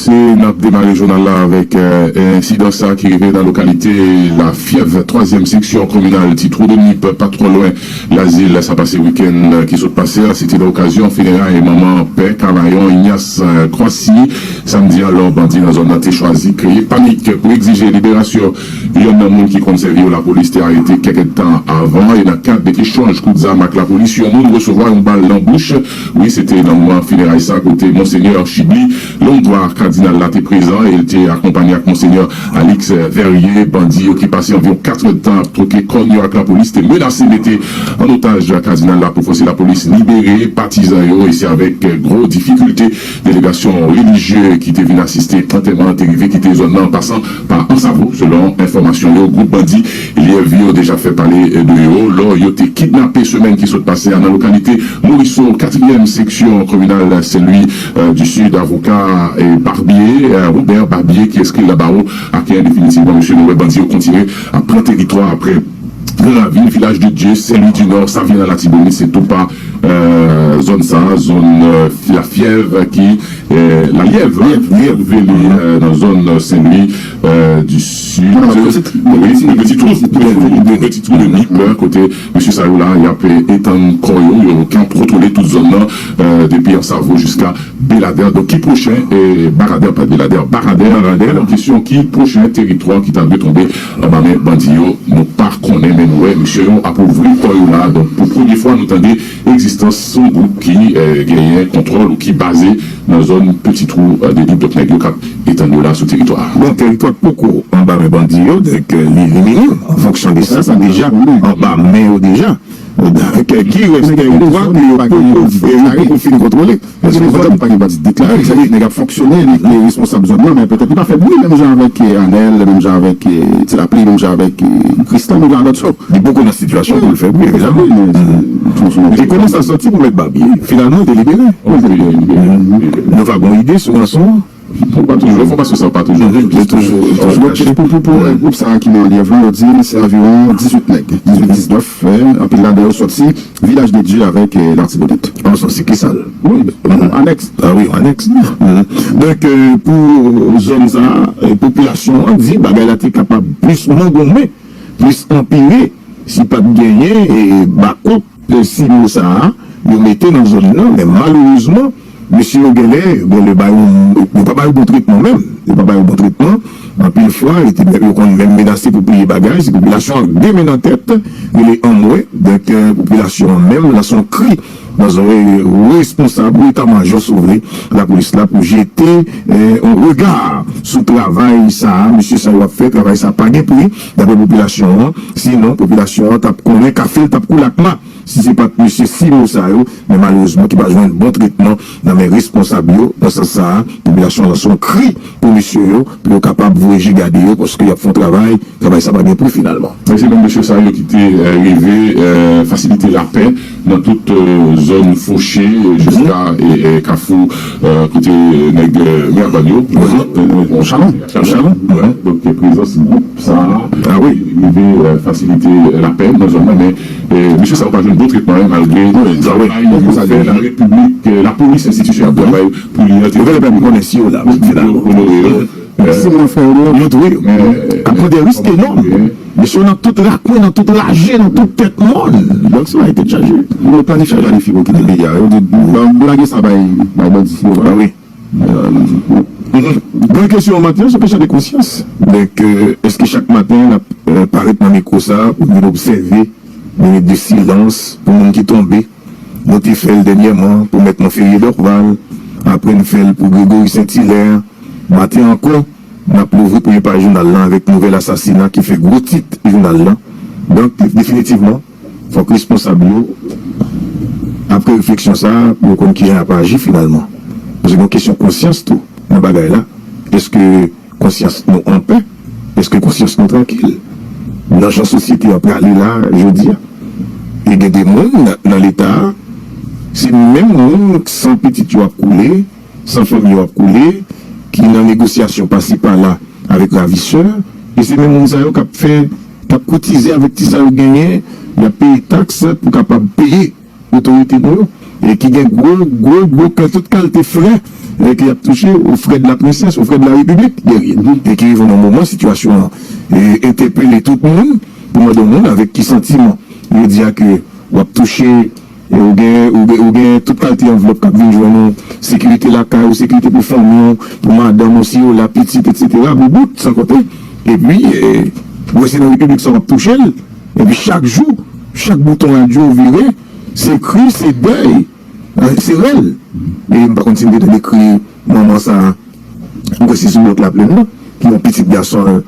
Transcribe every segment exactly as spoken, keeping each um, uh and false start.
Se n ap demare jounal la avèk, eh, ensidan sa ki rive nan lokalite Lafyèv, twazyèm seksyon kominal Ti Twou de Nip, pa twò lwen Lazil. Sa pase wikenn ki sot pase a. Se te nan okazyon fineray manman pè Kavayon Ignace, eh, Croissy, samdi a, lò bandi nan zòn nan te chwazi kreye panik pou egzije liberasyon yonn nan moun ki konn sèvi yo lapolis te arete kèk èdtan avan. E nan kad de echanj kout zam ak lapolis, yon moun resevwa yon bal nan bouch. Wi, se te nan moman fineray sa kote Monsenyè Chibli Longdois, kadinal la, te prezan e l te akonpanye ak Monsenyè Alix Verrier. Bandi yo ki pase anviwon kat èdtan ap twoke kòn yo ak lapolis te menase mete an otaj kadinal la pou fòse lapolis libere patizan yo, e se avèk gwo difikilte delegasyon relijye ki te vin asiste antèman an te rive kite zòn nan, pasan pa Ansavo, selon enfòmasyon yo. Gwoup bandi Lyèv yo deja fè pale de yo lò yo te kidnape semèn ki sot pase a nan lokalite Moriso, katriyèm seksyon kominal Sen Lwi, eh, di Sid. Avoka, eh, Barbier, eh, Robert Barbier, ki enskri nan bawo a Kenyan definitivman. Mesye, nou wè bandi yo kontinye ap pran teritwa apre Gran Ravin, Vilaj de Dye, Sen Lwi di Nò, Savyen nan Latibonit, se tou pa, eh, zòn sa, zòn, eh, Lafyèv ki, eh, Lalyèv, Lyèv, Lyèv, li, eh, nan zòn, eh, Sen Lwi, eh, di Sid. Wi, de Ti Twou, de Ti Twou de Nip, eh, kote mesye sa yo la, y ap, eh, etann kò yo, yo k ap kontwole tout zòn nan, eh, depi Ansavo jiska Beladè. Donk, ki pwochen, eh, Baradè, pa Beladè, Baradè. Baradè. Kesyon, ki pwochen teritwa ki ta dwe tonbe anba men bandi yo, nou pa konnen, men nou wè mesye yo ap ouvri kò yo la. Donk, pou premye fwa, nou tande egzistans yon gwoup ki, eh, genyen kontwòl ou ki baze nan zòn Peti Twou, eh, de Nip. Donk, nèg yo k ap etann yo la sou teritwa a. Bon, teritwa k poko anba men bandi yo, donk, eh, li, li minim, an fonksyon de sa, sa deja anba men yo deja. Donk, ki rès teritwa ke yo poko, yo poko fin kontwole. Paske zòn pa gen bandi deklare, sa vle di nèg ap fonksyone, li, li responsab zòn nan, men petèt li pa fè bri menm jan avèk, eh, Anèl, menm jan avèk, eh, Ti Lapli, menm jan avèk, eh, Kristan, menm jan avèk Sòk. Li poko nan sitiyasyon pou l fè bri, evidaman. Li kòmanse a sòti pou mèt Babye, finalman, li te libere. Nou va gen yon ide sou ranson an. Fò pa toujou, enfòmasyon sa yo pa toujou. Li toujou, li toujou kache. Pou, pou, pou, eh, gwoup sa a ki nan Lyèv lan, yo di se anviwon dizuit nèg, dizuit, diznèf, eh, anpil ladan yo sòti Vilaj de Dye avèk, eh, Latibonit. Ah, sa se ki sa l? Wi, anèks. Ah wi, anèks. Donk, eh, pou zòn sa a, eh, popilasyon an di bagay la te kapab plis mangonmen, plis anpire, si pa t genyen, eh, bakòp, eh, simo sa a, yo mete nan zòn nan, men malerezman, mesye yo genlè, yo genlè ba yo, yo pa ba yo bon tretman menm. Yo pa ba yo bon tretman. Anpil fwa, yo te, yo konn menm menase pou piye bagay. Se popilasyon an de men nan tèt, rele anmwe. Donk, eh, popilasyon an menm lanse yon kri nan zòrèy responsab ou eta majò, si w vle, lapolis la pou jete, eh, yon rega sou travay sa a, mesye sa yo ap fè. Travay sa a pa gen pri, daprè popilasyon an. Sinon, popilasyon an t ap konnen kafe l t ap koule ak ma. Si se pa t mesye simo sa yo, men malerezman ki pa jwenn bon tretman nan men responsab yo, nan sans sa a, popilasyon an lanse yon kri pou mesye yo, pou yo kapab voye je gade yo, paske y ap fè yon travay, travay sa pa gen pri finalman. Men se menm mesye sa yo ki te, eh, rive, eh, fasilite lapè nan tout, eh, zòn Foche, eh, jiska, eh, eh, Kafou, eh, kote, eh, nèg, eh, Miraban yo, eh, eh, Chalon. Chalon, wi. Donk, eh, prezans gwoup sa a, ah wi, rive, eh, fasilite, eh, lapè nan zòn nan, men, eh, mesye sa yo pa jwenn bon tretman, eh, malgre travay yo fè, larepiblik, eh, lapolis enstitisyon ap travay pou li an. Yo fè pèp konnen si yo la, finalman. Yo onore yo. Si moun fè yo, yo touye yo. Ap pran de risk enòm. Mesye yo nan tout rakwen, nan tout raje, nan tout tèt mòn. Donk, se pa tèt chaje. Yo planifye, planifye pou kite peyi a. Yo di, bon, nou lage sa bay, bay bandi. Ah wi. Gran kesyon an maten an, se kesyon de konsyans. Donk, eh, èske chak maten n ap, eh, parèt nan mikwo sa a pou n vin obsève minit de silans pou moun ki tonbe? Nou te fè l dènyèman pou Mèt Monferrier Dorval, apre n fè l pou Gregory Saint-Hilaire. Maten ankò, n ap louvri premye paj jounal lan avèk nouvèl asasina ki fè gwo tit jounal lan. Donk, definitivman, fòk responsab yo, apre refleksyon sa a, pou yo konn kijan y ap aji finalman. Paske gen yon kesyon konsyans tou nan bagay la. Èske konsyans nou anpè? Èske konsyans nou trankil? Nan jan sosyete an prale la, jodi a, e gen de moun nan, nan Leta a, se menm moun san pitit yo ap koule, san fanmi yo ap koule, ki nan negosyasyon pasi pala avèk ravisè, e se menm moun sa yo k ap fè, k ap koutize avèk ti sa yo genyen, y ap peye taks pou kapab peye otorite nou yo, e ki gen gwo, gwo, gwo kè tout kalite frè e ke y ap touche aux frais de la princesse, aux frais de la République, Guerrier. E ki rive nan moman sitiyasyon an e entèpele tout moun, pou mande yon moun avèk ki santiman yo di a ke w ap touche, e ou gen, ou gen, ou gen tout kalite anvlòp k ap vin jwenn ou, sekirite lakay ou, sekirite pou fanmi w, pou madanm ou, si yo la, pitit, etsetera, boubout, san konte. Epi, e, ou wè se nan Repiblik sa w ap touche l, epi chak jou, chak bouton radyo w vire, se kri, se dèy, e, se rèl. E m pa konn si n te tande kri manman sa a, m kwè se sou Wot Laplèn nan, ki yon pitit gason l,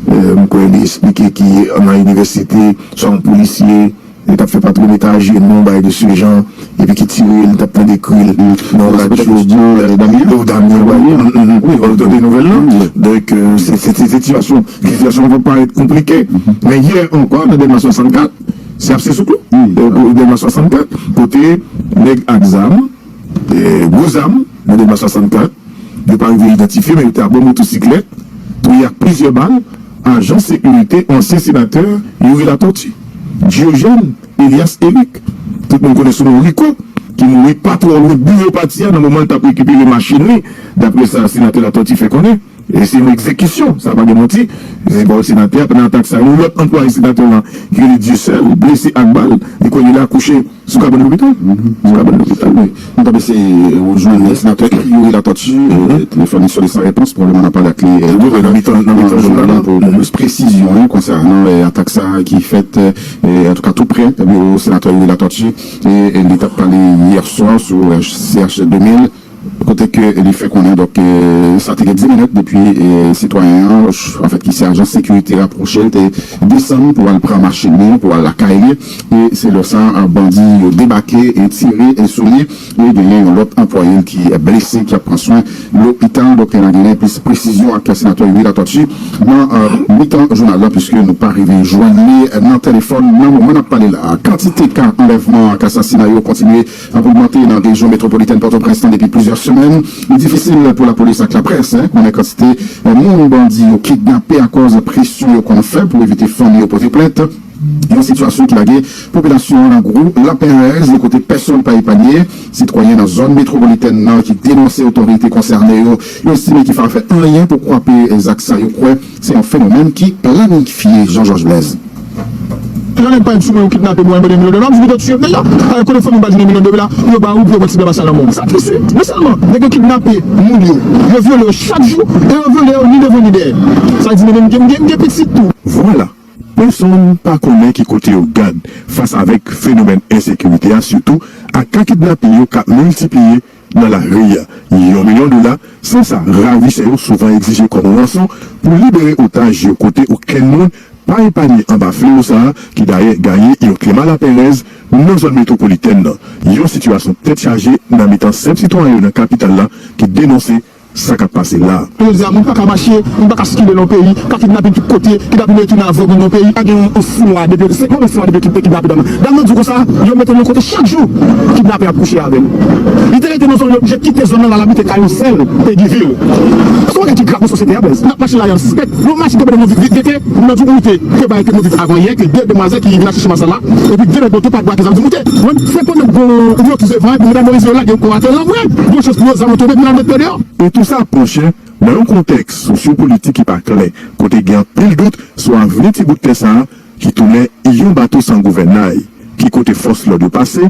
e, m kwè li eksplike ki nan inivèsite, swa yon polisye, li t ap fè patwon mete ajenou, bagay de se jan, epi ki tire l, li t ap tande kri l nan radyo, o Damien, wi, ou tande nouvèl lan? Donk, e, se, se, se sitiyasyon, sitiyasyon an parèt konplike. Men yè ankò, nan Dèlma swasannkat, se ap se sou klou. E, Dèlma swasannkat, kote nèg ak zam, e, gwo zam, nan Dèlma swasannkat, yo pa rive idantifye, men yo te abò motosiklèt, touye ak plizyè bal, ajan sekirite ansyen senatè Youri Latortue, Diogène Elias Eric, tout moun konnen sou non Rico, ki mouri pa twò lwen biwo pati a nan moman l t ap rekipere machin li, daprè sa senatè Latortue fè konnen. E se yon egzekisyon, sa pa gen manti. Se pawòl senatè a, pandan atak sa, yon lòt anplwaye senatè lan, ki rele Dieuseul, blese ak bal, li kwè li la kouche sou kabann lopital. Sou kabann lopital, wi. Nou t ap eseye, e, jwenn senatè Youri Latortue, e, telefòn li sone san repons, pwobableman n ap pale ak li, e, nan mitan, nan mitan jounal lan pou, pou plis presizyon, wi, konsènan, e, atak sa a ki fèt, e, antouka tou prè, e, biwo senatè Youri Latortue, e, e, li t ap pale yè swa sou, e, C H de mil, kote ke li fè konnen, donk, e, sa te gen dis minit depi, e, sitwayen an, anfèt, ki se ajan sekirite, rapwoche l, te desann pou al pran machin li, pou al lakay li, e se lè sa a, bandi yo debake e tire, e, sou li, e genyen yon lòt anplwaye l ki blese, ki ap pran swen lopital. Donk, n a genyen plis presizyon ak senatè Youri Latortue nan, e, mitan jounal la, piske nou pa rive jwenn li nan telefòn nan moman n ap pale la. Kantite ka anlèvman ak asasina yo kontinye ap ogmante nan rejyon metwopolitèn Pòtoprens lan depi plizyè semèn. Li difisil pou lapolis ak laprès, en, konnen kantite, eh, moun bandi yo kidnape akoz presyon yo konn fè pou evite fanmi yo pote plent. Yon sitiyasyon ki lage popilasyon an nan gwo laperèz, kote pèsonn pa epanye. Sitwayen nan zòn metwopolitèn nan ki denonse otorite konsène yo, yo estime ki pa fè anyen pou kwape zak sa yo kwè se yon fenomèn ki planifye. Jean Georges Blaise. Yon nèg parèt sou mwen, yo kidnape mwen, mande milyon dola. M di, "Pito, tiye m deja." Alò, kote fanmi m pa jwenn milyon dola, yo ba ou pou yo pran ti bebe sa nan men w. Sa tris, wi. Men sèlman, nèg yo kidnape moun yo. Yo vyole yo chak jou, e yo vyole yo ni devan ni dèyè. Sa di, men m gen, m gen, m gen pitit tou. Vwala, pèsonn pa konnen ki kote yo gad fas avèk fenomèn ensekirite a, sitou ak ka kidnapin yo k ap miltipliye nan lari a. Yon milyon dola, se sa ravisè yo souvan egzije kòm ranson pou libere otaj yo, kote okenn moun pa epanye anba flewo sa a, ki dayè gaye yon klima laperèz nan zòn metwopolitèn nan. Yon sitiyasyon tèt chaje nan mitan senp sitwayen yo nan kapital la ki denonse sa k ap pase la a. Jodi a, moun pa ka mache, moun pa ka sikile nan peyi, ka kidnapin tout kote, kidnapin yo tounen avèg nan peyi. Pa gen yon, yon fou nwa depi, se yon fou nwa depi yo kidnape dam nan. Dam nan di w konsa, yo mete l yon kote chak jou, kidnapè ap kouche avè l. Li te rete nan zòn, li oblije kite zòn nan, l al abite kay yon sèl Peggyville. Se yon bagay ki grav nan sosyete a, Blaise. N ap mache la, y ap sispèk. Nou mache depi nou vin vin vin, moun nan di w moute, ke bagay ke nou viv avan yè, ke de demwazèl ki vin achte chima sa la, epi de nèg moto pa dwa ke zam di moute. Mwen, se pandan gwo, gwo kriz devan, epi medam Moyiz yo lage yo atè la, vre. Gwo chans pou yo, zam yo tonbe, epi n al met pye deyò. E tou sa ap pran chè nan yon kontèks sosyopolitik ki pa klè, kote gen anpil dout sou avni ti bout tè sa a ki tounen yon bato san gouvènay. Ki kote fòs lòd yo pase?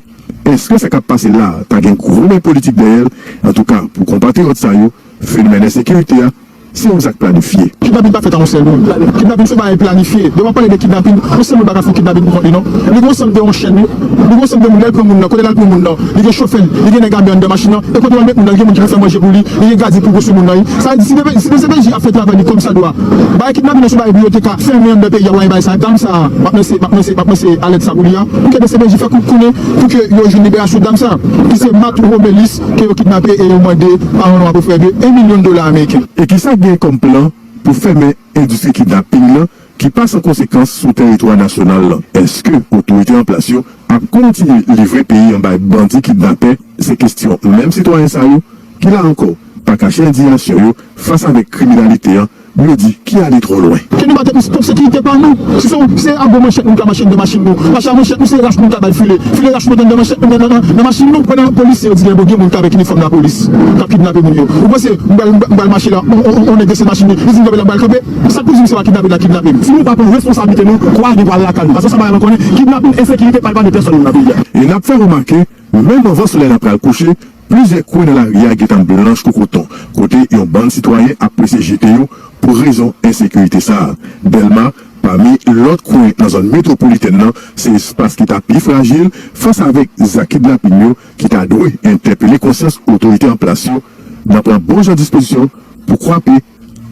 Èske sa k ap pase la a ta gen gwo men politik dèyè l? Antouka, pou konpatriyòt sa yo, fenomèn ensekirite a se yon zak planifye. Kidnapin pa fèt a yon sèl moun. Kidnapin se yon bagay planifye. Lè w ap pale de kidnapin, yon sèl moun pa ka fè yon kidnapin pou kont li, non. Li gen yon sant de yon chèn, wi. Li gen yon sant de moun, lè l pran moun nan, kote l al pran moun nan, li gen chofè l, li gen nèg ame anndan machin nan, e kote l al met moun nan, li gen moun ki pou fè manje pou li, li gen gadyen pou gwo sou moun nan, wi. Sa vle di, si D P J, si D P J ap fè travay li kòm sa dwa, bagay kidnapin nan se yon bagay pou yo te ka fèmen anndan peyi a, w a bagay sa, dam sa, m ap lanse, m ap lanse, m ap lanse alèt sa pou li a, pou ke D C P J fè kou konnen, pou ke yo jwenn liberasyon dam sa, ki se Matt Romelis, ke yo kidnape e yo mande pa yon non apeprè de yon milyon dola ameriken. E kisa k gen kòm plan pou fèmen endistri kidnaping nan ki pa san konsekans sou teritwa nasyonal lan? Èske otorite an plas yo ap kontinye livre peyi an bay bandi kidnapè? Se kesyon menm sitwayen sa yo ki la ankò pa kache endiyasyon yo fas avèk kriminalite an Yo di ki ale twò lwen. Ke nou ba tèt nou se pwòp sekirite pa nou. Si se, se a gwo manchèt moun ka mache anndan machin nou, mache a manchèt nou se rach moun ka bay file, file rach moun anndan manchèt, anndan, anndan, anndan machin nou. Pandan polisye yo di gen, bon, gen moun k avèk inifòm lapolis k ap kidnape moun yo. Ou panse m pral, m pral mache la, on, on, on nèg dese machin li, li di m kanpe la, m pral kanpe? Sa k pou di m se pa kidnape l ap kidnape m? Si nou pa pran responsablite nou, kwa gen pou al lakay nou. Paske sa bagay la konnen, kidnapin, ensekirite pa epaye pèsonn nan peyi a. E n ap fè remake, menm anvan solèy la pral kouche, plizyè kwen nan lari a gentan blanch kou koton, kote yon bann sitwayen ap prese jete yo pou rezon ensekirite sa a. Dèlma, pami lòt kwen nan zòn metwopolitèn nan, se espas ki ta pi frajil fas avèk zak kidnapin yo ki ta dwe entèpele konsyans otorite an plas yo nan pran bon jan dispozisyon pou kwape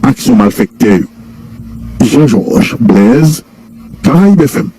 aksyon malfektè yo. Jean Georges Blaise, Caraïbes F M.